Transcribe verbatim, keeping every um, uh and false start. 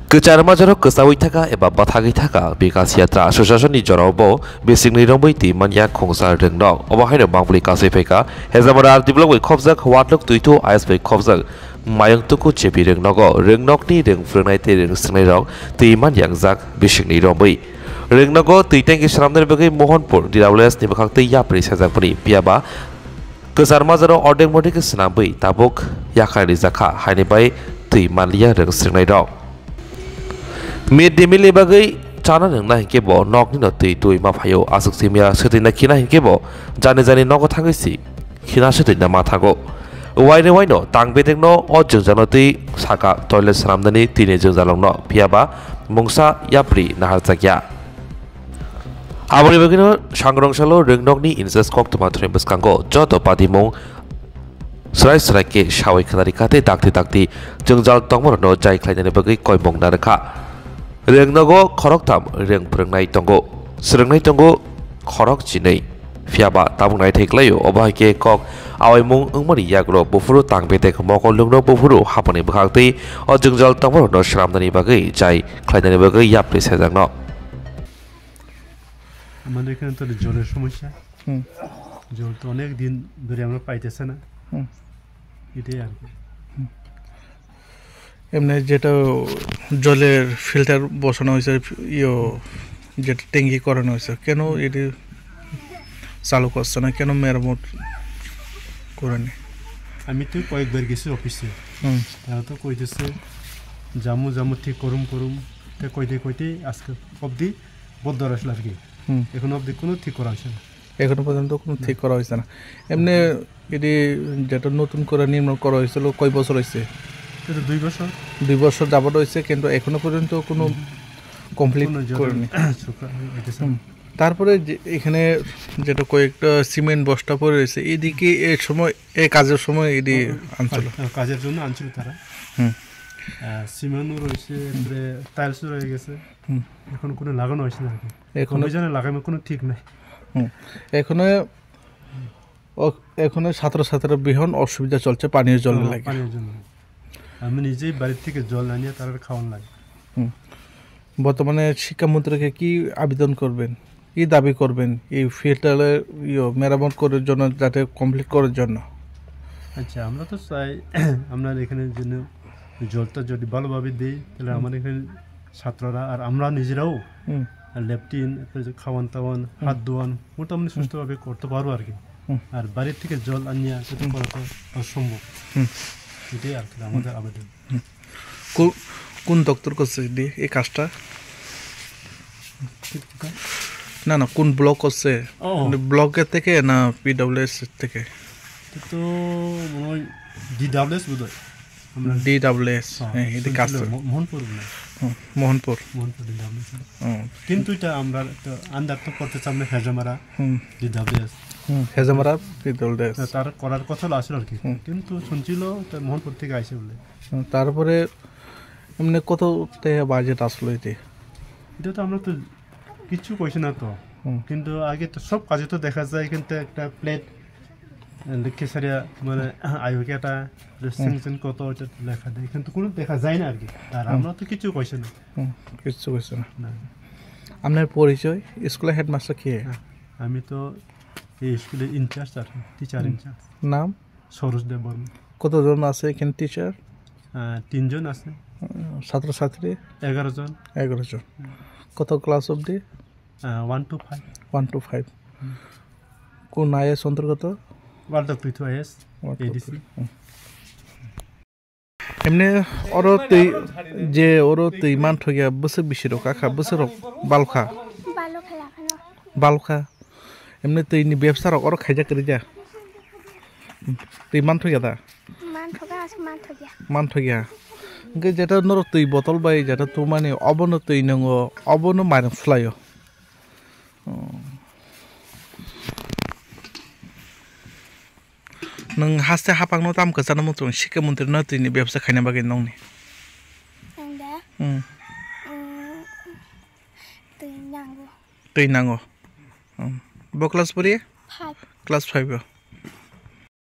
Kwchar majaro kwchaui thaka eba bathagwi thaka Bikas Yatra Association ni jorao bo bisingni romwi twi manya khungsa rwngnok. Obo haino Mangbwlwi kasui phaikha Hezamara R D block bai khobjak Watluk Twithu I S bai khobjak Mayung Tuku J P rwngnogo. Rwngnokni rwng phwrwngnai tei rwng swrwngnairok twi man yangjak bisingni romwi. Rwngnogo twi tanki swnamnani bagwi Mohanpur D W S ni bwkhak twi yapri sajak bwrwi, phiyaba kwchar majaro ordek modek khe swnamwi tabuk yakhai rijak kha, haini bai twi manliya rwng swrwngnairok. Mid day meal ni bagwi chana nungna hinkhe bo nokni no twi twi ma phaio, aswk simya swtwi na khina hinkhe bo jani jani nogo thangwi si khina swtwi na ma thango. Waini waino tang bedekno o jwngjal no twi saka toilet swnamnani tini jwngjal rokno, phiyaba mungsa yapri naharjakya. Aboni bagwino sangrong salo rwngnokni incharge koktwma thwngni bwskango joto padimung swrai swrai khe sawi khwnarikha tei dakti dakti jwngjal tongmarokno jai khlainani bagwi koimung narwkha. Rwngnogo khoroktham rwng phwrwngnai tongo, swrwngnai tongo khorok chinwi. Phiyaba tabuk naithai khlaio, obo hai khe kok awaimung wngmani yagulo buphuru tang bedek mokol lungno buphuru hapani bwkhak twi o jwngjal tongmarokno swnamnani bagwi jai khlainani bagwi yapri sejakno. আমাদের এখানে তো জলের সমস্যা। হুম। জল তো অনেক দিন ধরে আমরা পাইতেছে না। হুম। এটাই আর কি। হুম। এমনি যেটা জলের ফিল্টার বসানো হয়েছে, ইয়ো, যেটা ট্যাঙ্কি করানো হয়েছে, কেন এটি চালু করছে না, কেন মেরামত করেনি? আমি তো কয়েকবার গেছি অফিসে। হুম। তারা তো কইতেছে, "জামু, জামু, ঠিক করুম, করুম।" তা কইতে, কইতে আজকে অবধি বন্ধ রাখলো আর কি। হুম। এখন অবধি কোনো ঠিক করা হয়েছে না। এখনো পর্যন্ত কোনো না। ঠিক করা হয়েছে না। এমনি এটি যেটা নতুন করে নির্মাণ করা হয়েছিল, কয় বছর হয়েছে? এটা দুই বছর। দুই বছর যাবত হয়েছে, কিন্তু এখনো পর্যন্ত কোনো হুম। কমপ্লিট কোনো জল করেনি। শুকা-, হইতেছে না। হুম। তারপরে যে এখানে যেটা কয়েকটা সিমেন্ট বস্তা পড়ে রয়েছে, এদিকে এই সময়, এই কাজের সময় এটি ও, আনছিল। কা-, কাজের জন্য আনছিল তারা। হুম। আহ, সিমেন্টও রয়েছে, এরপরে টাইলসও রয়ে গেছে। হুম। এখন কোনো লাগানো হয়েছে না আর কি। এখনো কবে যেন লাগাবে, কোনো ঠিক নাই। হুম। এখনো, ও, এখনো ছাত্রছাত্রীরা ভীষণ অসুবিধা চলছে পানীয় জলের হুম, লাগে। পানীয় জল। আমি নিজেই বাড়ির থেকে জল আনিয়ে তারা খাওয়ান লাগে। হুম। বর্তমানে শিক্ষামন্ত্রীকে কি আবেদন করবেন, কি দাবি করবেন এই ফিল্টারের, ইয়ে, মেরামত করার জন্য, যাতে কমপ্লিট করার জন্য? আচ্ছা, আমরা তো চাই আপনার এখানে যেন জলটা যদি ভালোভাবে দেয়, তাহলে হুম। আমার এখানে ছাত্ররা আর আমরা নিজেরাও হুম। লেট্রিন, তারপরে যে খাওয়ান টাওয়ান, হুম। হাত ধোয়ান মোটামুটি হুম। সুস্থভাবে করতে পারবো আর কি। হুম। আর বাইরের থেকে জল আনিয়া সেটা হুম। করা তো অসম্ভব। হুম। এটাই আর কি আমাদের আবেদন। হুম। কো-, কোন দপ্তর করছে এটি, এই কাজটা? ঠিক, ঠিক। না, না, কোন ব্লক করছে? ও। মানে ব্লকের থেকে না পিডব্লিউএস থেকে? এটা তো মনে হয় ডিডব্লিউএস বোধহয়। আমরা ডিডব্লিউএস, হ্যাঁ, হ্যাঁ, এটি শুনছিল, কাজটা। মো-, মোহনপুর মনে হয়। হুম, মোহনপুর। মোহনপুর ডিডব্লিউএস। হুম। কিন্তু এটা আমরা তো আন্ডার তো করতে চাই না হেজামারা হুম। ডিডব্লিউএস। হুম, হেজামারা পিডব্লিউএস। না, তার করার কথা হলো আসলে আর কি। হুম। কিন্তু শুনছিল এটা মোহনপুর থেকে আইছে বলে। হুম, তারপরে এমনি কত টাকা বাজেট আসলো এতে? এটা তো আমরা তো কিচ্ছু কইছে না তো। হুম। কিন্তু আগে তো সব কাজে তো দেখা যায় এখান থেকে একটা প্লেট, আহ, লিখে সারিয়া মানে আয়ু কেটা, হুম। স্যাংশন কত, ওটা লেখা দেয়। এখানে তো কোনো দেখা যায় না আর কি। আর হুম। আমরা তো কিচ্ছু কইছে না। হুম, কিচ্ছু কইছে না। না। আপনার পরিচয়, স্কুলের হেডমাস্টার কে? হ্যাঁ, আমি তো এই স্কুলের ইনচার্জ আর কি, টিচার হুম। ইনচার্জ। নাম? সরোজ দেব বর্মন। কতজন আছে এখানে টিচার? আহ, তিনজন আছে। উম, ছাত্রছাত্রী? এগারো জন। এগারো জন। হুম। কত ক্লাস অবধি? Uh, one two five. One two five. হুম। কোন আইএস অন্তর্গত? World of Prithu IS, world of ADC. Prithu. হুম। এমনি ওরো তুই যে ওরো তুই মান ঠগিয়া বসে বেশি রোগ আখা, বসে রোগ বালখা। বালখা লাখানো। বালখা। Emni twi ni bebsa rok oro khaijak kwrwi ja? Twi manthoya da? Manthoga, aswk manthoya. Manthoya. Hwnkhe jeta norok twi botol bai jeta tumani obono twi nwngo, obono mairung swlaio. Hmm. Nwng haste haphangno tamo kwchano muchung sikhe montri no twi ni bebsa khaina bagwi nongni? Ang da? Hmm. Hmm. Twi nango. Twi nango. Hmm. Bo class pori? Five. Class five o.